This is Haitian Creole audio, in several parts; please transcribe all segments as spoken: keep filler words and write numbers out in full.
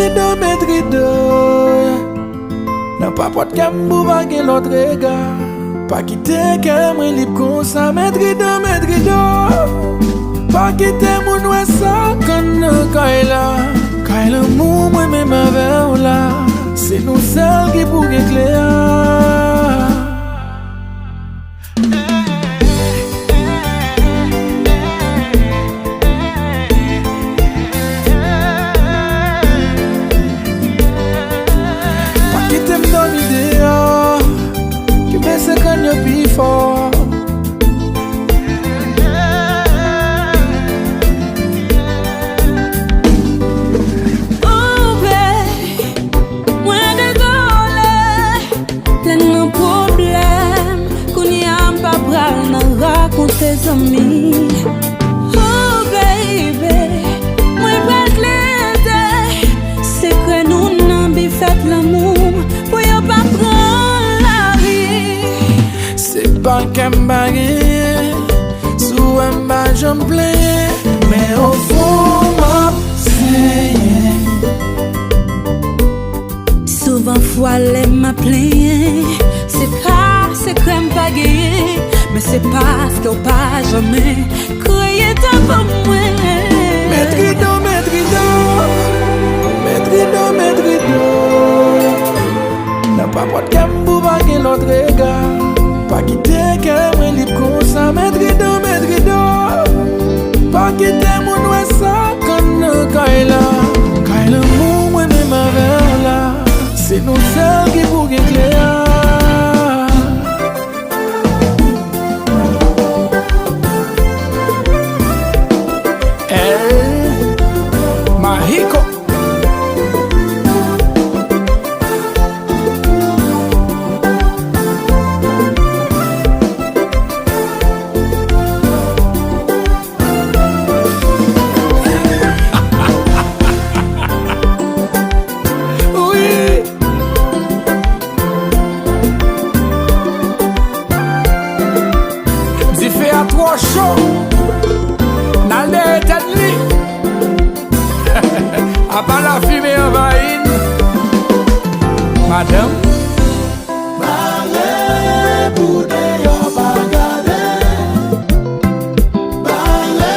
Rido, met rido. Nan papòt kè m pou pa gen lòt rega. Pa kite kè mwen lib konsa, met rido, met rido. Pa kite moun wè sa k anndan kay la. Kay lanmou mwen menm avè w la. Se nou sèl ki pou gen kle a. Pa kite m dòmi deyò. Kenbe se kòn yo pi fò. Oh, babe, mwen dezole. Lè n nan pwoblèm, kounye a m pa pral nan rakonte zanmi. Oh, baby, mwen pral plede sekrè nou nan bifèt lanmou pou yo pa pran lari. Se pa kè m pa genyen, si w wè m pa janm plenyen, men ofon m ap senyen. Souvan fwa lè m ap plenyen, se pa sekrè m pa genyen, men se paske w pa janmen kriye devan mwen. Met rido, met rido, met rido, met rido. Nan papòt kè m pou pa gen lòt rega. Pa kite kè mwen lib konsa, met rido, met rido. Pa kite moun wè sa k anndan kay la. Kay lanmou mwen menm avè w la. Se nou sèl ki pou gen kle a. El Mágico. Wi. Dife a twò cho. N al dèyè tèt li. Apa lafimen anvayi n. Madanm. Pale pou deyò pa gade. Pale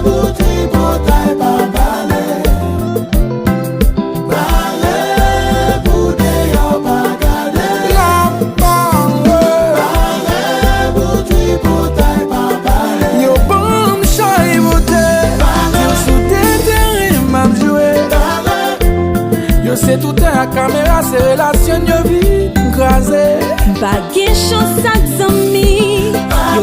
pou tripotay pa pale. Pale pou deyò pa gade. La pale. Pale pou tripotay pa pale. Yo ban m chay moute. Pale. Yo sou tete m ap jwe. Pale. Yo se toutè ak kamera, se relasyon yo vin kraze. M pa gen chans ak zanmi. Yo